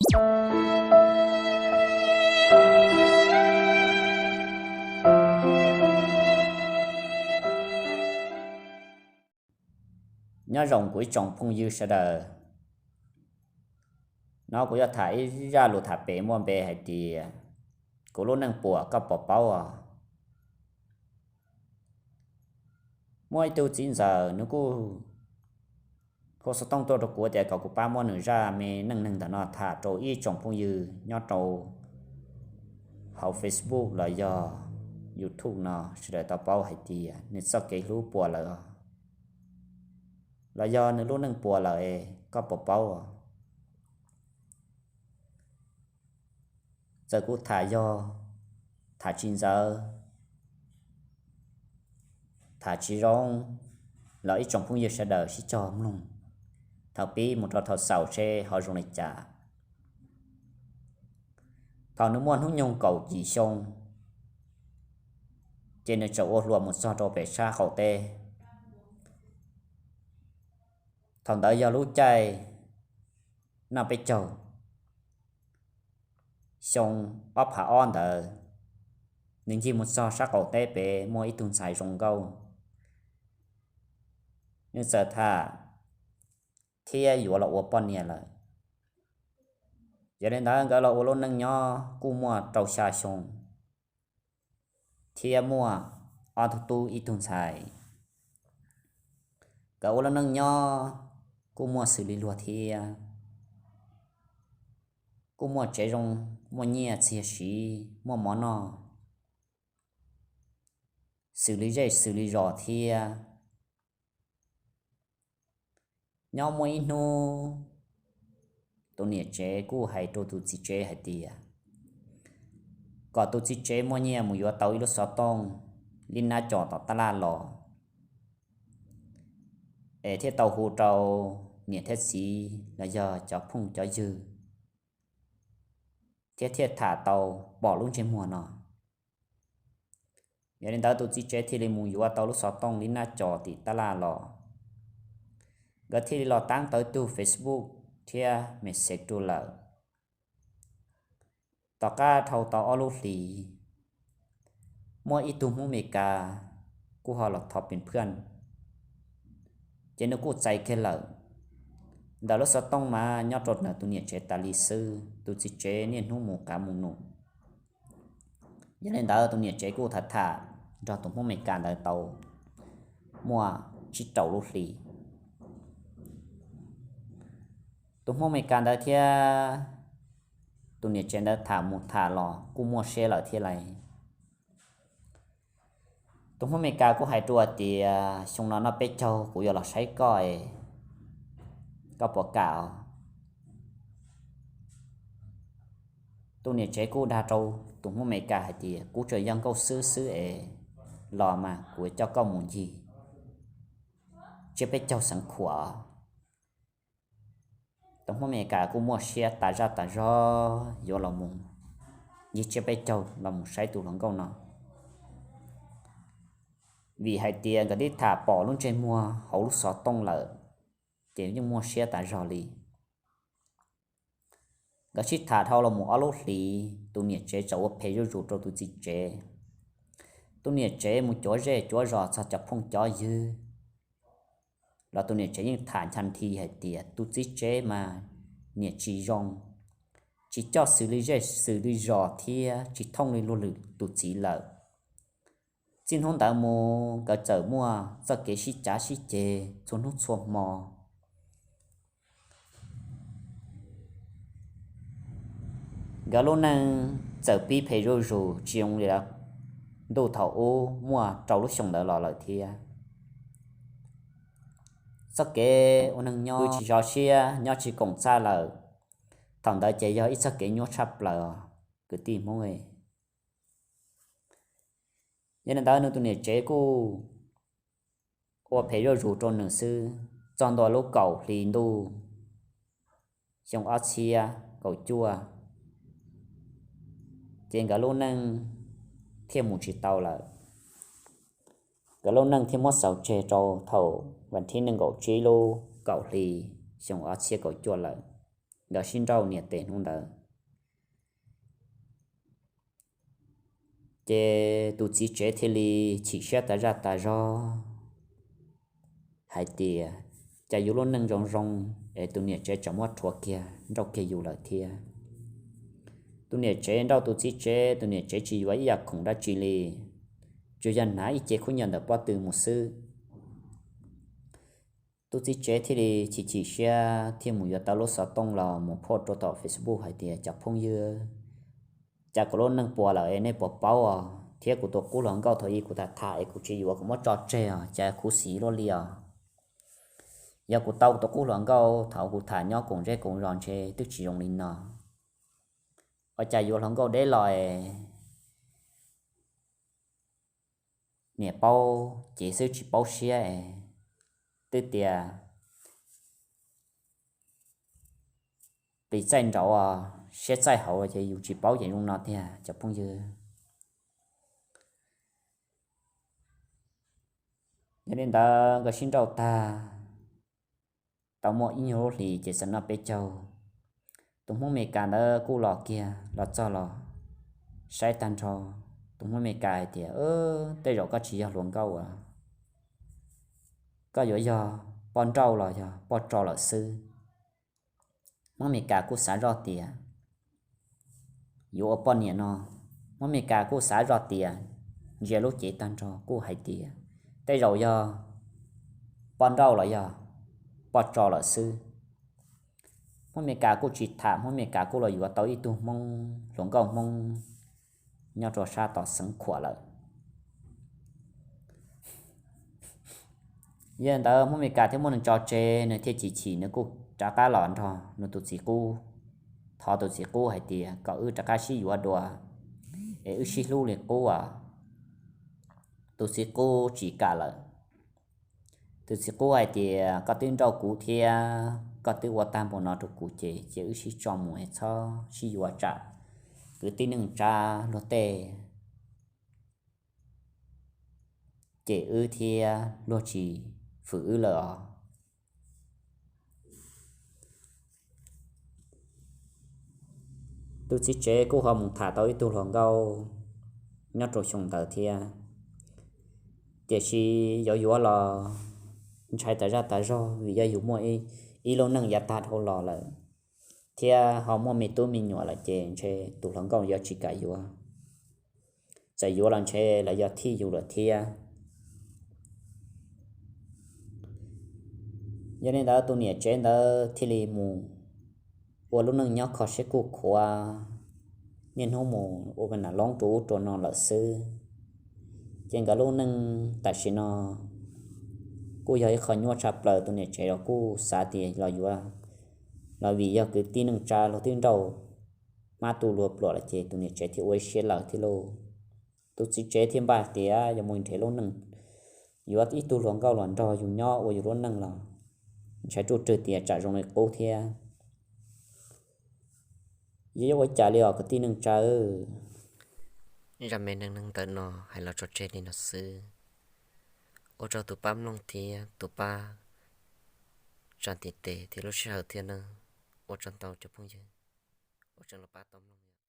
Nyob zoo kuv ib tsoom phooj ywg sawv daws, no kuv yuav tham ib zaj lus tham pem muaj npe hais tias kuv lub neej puas koj puas paub os. Muaj ib tug txiv ntxawm nws kuj hu xov tooj tuaj rau kuv tias kom kuv pab muab nws zaj me neej neeg ntawm no tham rau ib tsoom phooj ywg nyob rau hauv Facebook los yog YouTube no sawv daws tau paub hais tias nws txoj kev hlub puas lawm os, los yog nws lub neej puas lawm es koj puas paub os. Txawm kuv tham yog tham tsis ntxaws, tham tsis zoo los ib tsoom phooj ywg sawv daws sib cog mloog thaum pib mus rau thaum xaus seb ho zoo li cas. Thaum nws muaj hnub nyoog kaum yim xyoo, ces nws txawm ua hluas mus txog rau pem sab qaum teb. Thaum ntawd yog lub caij noj peb caug, xyoo ob phav ob ntawd, nws ncig mus txog sab qaum teb pem muaj ib tug ntxhais zoo nkauj, nws txawm tham thiab yuav los ua poj niam lawm. Yog li ntawd nkawd los ua lub neej nyob kuj muaj rau xya xyoo, thiab muaj ob tug tub ib tug ntxhais. Nkawd ua lub neej nyob kuj muaj xws li luag thiab, kuj muaj tsev zoo, muaj nyiaj txiag siv, muaj mov noj, xws li zej xws li zos thiab. Nyob muaj ib hnub, tus niam tsev kuj hais rau tus txiv tsev hais tias kom tus txiv tsev muaj nyiaj mus yuav tau ib lub xov tooj lib nab cos tom tab laj los, es thiaj tau hu rau niam thiab txiv los yog cov phooj cov ywg, thiab thiaj tham tau pom lub ntsej muag no. Yog li ntawd tus txiv tsev thiaj li mus yuav tau lub xov tooj lib nab cos tim tab laj los, nkawd thiaj li los tab tau ib tug Facebook thiab message rau lawm. Tom qab dhau tau ob lub hlis, muaj ib tug Hmoob Amelikas kuj ho los thov pes phwaj, ces nws kuj txais kiag lawm. Ntawm lub xov tooj mas nyob rau ntawm tus niam tsev tas li xwb, tus txiv tsev niaj hnub mus qav mus num. Yog li ntawd tus niam tsev kuj tham tham nrog tus Hmoob Amelikas ntawd tau muaj tsib rau lub hlis. Tus Hmoob Amelikas ntawd thiab tus niam tsev ntawd tham mus tham los kuj muaj siab lawm thiab lais. Tus Hmoob Amelikas kuj hais rau tias xyoo no noj peb caug kuv yuav los saib koj es koj puas kam os? Tus niam tsev kuj dag rau tus Hmoob Amelikas hais tias kuv tseem yog nkauj xwb xwb es los mas kuv coj koj mus ncig tsiab peb caug xeev khuam. Tus Hmoob Amelikas kuj muaj siab tas zaj tas zog yuav los mus ncig tsiab peb caug los mus saib tus hluas nkauj no, vim hais tias nkawd twb tham pom lub ntsej muag hauv lub xov tooj lawm, ces yeej muaj siab tas zog li. Nkawd sib tham dhau los mus ob lub hlis, tus niam tsev txawm ua phem zuj zus rau tus txiv tsev. Tus niam tsev mus cuav zej cuav zos txog cov phooj cov ywg los tus niam tsev yeej tham ncha nthi hais tias tus txiv tsev mas niam tsis zoo, tsis coj xws li zej xws li zos thiab tsis thooj li luag lwm tus txiv lawm. Txij hnub ntawd mus nkawd txawm muaj txoj kev sib cav sib ceg txhua hnub txhua hmo. Nkawd lub neej txawm pib phem zuj zus tsis zoo li ntuj thaum ub muaj rau lub xyoo ntawd los lawm thiab. Txoj kev ua neeg nyob tsis zov siab nyob tsis koom txaj lawm, thaum ntawd ces yog ib txoj kev nyuaj tshaj plaws os kwv tij Hmoob. Yog li ntawd nws tus niam tsev kuj ua phem zuj zus rau nws xwb, txog ntua lub kaum hli ntuj xyoo ob txhiab kaum cuaj, ces nkawd lub neej thiaj mus tsis tau lawm. Nkawd lub neej thiaj muab xaus tseg rau thaum vas thib nees nkaum tsib lub kaum hli xyoo ob txhiab kaum cuaj lawm. nkawd sib nrauj niam tes hnub ntawd. Ces tus txiv tsev thiaj li chim siab tas zaj tas zog hais tias, cas yus lub neej zoo zoo es tus niam tsev tseem muab rhuav kiag nrauj kiag yus lawm thiab. Tus niam tsev nrauj tus txiv tsev, tus niam tsev tsis yuav ib yam khoom dab tsi li, tsuas yog hnav ib ce khaub ncaws ntawm pob tw mus xwb. Tus txiv tsev thiaj li chim chim siab thiaj mus yuav tau lub xov tooj los mus phoj rau tom Facebook hais tias, cov phooj ywg, cas kuv lub neej puas lawm es nej puas paub os, thiab kuv tus qub hluas nkauj thaum ub kuv tham tham es kuv tsis yuav, kuv muab tso tseg os, cas khuv xim luaj li os. Yog kuv tau kuv tus qub hluas nkauj thaum kuv tham nyob koom zej koom zos ntshe twb tsis zoo li no. Ua cas yuav hluas nkauj deb los es niam paub cev xwb tsis paub siab es, twb tias plis txaij nraud siab txaij hauv ces yus tsis paub ces zoo no tiag cov phooj ywg. Yog li ntawd nkawd sib nrauj tag tau muaj ib nyuag lub hlis ces xav noj peb caug, tus Hmoob Amelikas ntawd kuj los kiag los txog los saib tag nrho. Tus Hmoob Amelikas hais tias, tej zaum koj tsis yog hluas nkauj as, koj yuav yog poj nrauj los yog poj tso lawm xwb. Hmoob Amelikas kuj xav zoj tias yuav ua poj niam no. Hmoob Amelikas kuj xav zoj tias ntsia lub cev tag nrho kuj hais tias tej zaum yog poj nrauj los yog poj tso lawm xwb. Hmoob Amelikas kuj tsis tham, Hmoob Amelikas kuj los yuav tau ib tug Hmoob hluas nkauj Hmoob nyob rau sab tom xeev Khuam lawm. Yog li ntawd Hmoob Amelikas thiaj muab nws tso tseg, nws thiaj chim chim, nws kuj rov qab los nrog nws tus txiv qub, thov tus txiv qub hais tias kom wb rov qab sib yuav dua es wb sib hlub li qub as. Tus txiv qub tsis kam lawm. Tus txiv qub hais tias koj twb nrauj kuv thiab koj twb ua tag npaum no rau kuv ces cia wb sib tso mus es txhob sib yuav tsam kwv tij neej tsa luag tej cem wb thiab luag tsis hwm wb lawm os. Tus txiv tsev kuj ho mus tham tau ib tug hluas nkauj nyob rau xyoo ntawd thiab, tiam sis yuav yuav los ntshai tas zaj tas zog vim yog yus muaj ib lub neej yav tag dhau los lawm thiab ho muaj me tub me nyuam lawm ces ntshe tus hluas nkauj yuav tsis kam yuav. Txawm yuav los ntshe lawv yuav thij yus lawm thiab. Yog li ntawd tus niam tsev ntawd thiaj li mus ua lub neej nyob kho siab kuj khuav, niaj hnub mus ua ka nam loob rau ub rau no lawm xwb. Ces nkawd lub neej tam sim no kuj yog ib qho nyuaj tshaj plaws, tus niam tsev los kuj xav tias los yuav, los vim yog kwv tij neej tsa luag twb nrauj hmab tu luag pluam lawm ces tus niam tsev thiaj ua ib siab lawm thiab lauj. Tus txiv tsev thiaj npaj tias yuav mus nrhiav lub neej, yuav ib tug hluas nkauj los nrog yus nyob ua yus lub neej los ntshai ruaj rwg tias tsam zoo li qub thiab. Yog yuav ua cas li os kwv tij neej tsa. Zaj me neej neeg ntawm no hais los tso tseg li no xwb. Ua tsaug tus pab mloog thiab tus pab tsa ntiv tes thiab lub sij hawm thiab nawb. Ua tsaug ntau cov phooj ywg uas tseem los pab tau mloog.